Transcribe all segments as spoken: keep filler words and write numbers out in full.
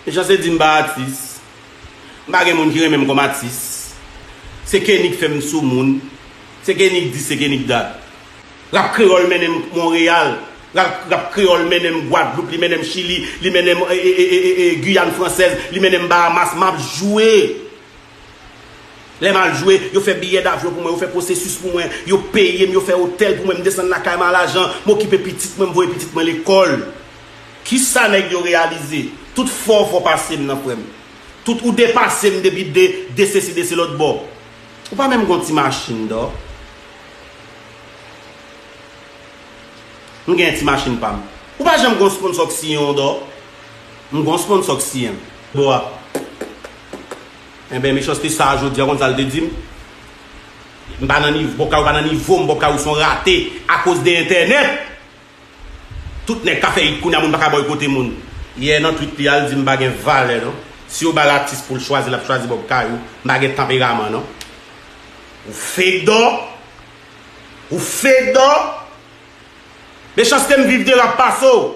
Mechanste di m pa atis. M pa gen moun ki renmen m kòm atis. Se Kenny k fè m sou moun. Se Kenny k di, se Kenny k dat. Rap kreyòl mennen m Monreyal. Rap, rap kreyòl mennen m Gwadloup, li mennen m Chili, li mennen m e, e, e, e, e, e, Giyàn fransèz, li mennen m Bahamas. M ap jwe. Lè m al jwe, yo fè biyè davyon pou mwen, yo fè pwosesis pou mwen, yo peye m, yo fè otèl pou mwen, m desann lakay mwen a lajan, m okipe pitit mwen, m voye pitit mwen lekòl. Kisa nèg yo reyalize? Tout fò w fò pase m nan, frè m. Tout ou depase m depi de, de sesi, de se lòt bò. Ou pa menm gon ti machin, dò. M gen ti machin pa m. Ou pa janm gon sponsò k siyen w, dò. M gon sponsò k siyen m. Bò a. Enben, mechanste sa a jodi a, konn sa l te di m? M pa nan nivo, Bob Kayou pa nan nivo m, Bob Kayou se yon rate akoz de entènèt. Tout nèg ka fè it kounye a, moun pa ka bòykote moun. Yè nan tweet li a, l di m pa gen valè non. Si yo ba l atis pou l chwazi, l ap chwazi Bob Kayou. M pa gen tanperaman non. Ou fake dò. Ou fake dò. Mechanste m viv de rap pase w.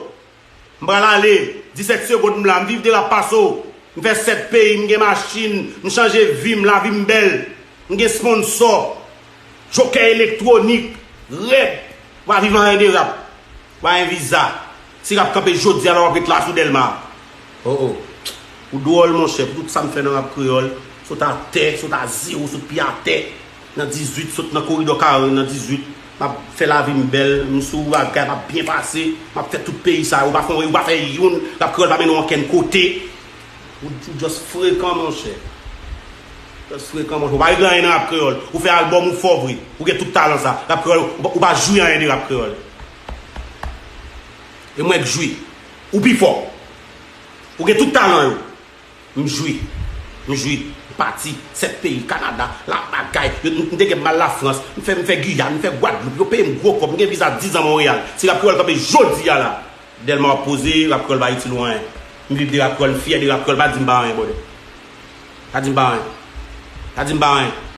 M pral ale, disèt segonn m la, m viv de rap pase w. M fè sèt peyi, m gen machin, m chanje vi m, lavi m bèl. M gen sponsò, jokè elektwonik, rèd. W a viv anyen de rap. W a gen viza. Si rap kanpe jodi a la, w ap ret la sou Dèlma. Oh, oh. Ou dwòl, monchè, pou tout sa m fè nan rap kreyòl. Sot atè, sot a zewo, sot pye atè. Nan dizuit, sot nan koridò karen nan dizuit. M ap fè lavi m bèl, m sou bagay, m ap byen pase. M ap fè tout peyi sa yo. Ou pa fè, ou pa fè youn, rap kreyòl pa mennen w ankenn kote. Ou, ou just frekan, monchè. Just frekan, monchè. Ou pa regle anyen nan rap kreyòl. Ou fè albòm, ou fò vre. Ou gen tout talan sa. Rap kreyòl, ou pa, ou pa jwi anyen de rap kreyòl. E mwen k jwi. Ou pi fò. Ou gen tout talan yo. M jwi. M jwi. M pati. Sèt peyi, Kanada, la bagay. Yo, m, m te gen m al Lafrans. M fè, m fè Giyàn, m fè Gwadloup. Yo peye m gwo kòb. M gen viza diz an Monreyal. Si rap kreyòl kanpe jodi a la, Dèlma w ap poze, rap kreyòl pa itil ou anyen. M viv de rap kreyòl, m fyè de rap kreyòl. Pa di m pa anyen, brother. Pa di m pa anyen. Pa di m pa anyen.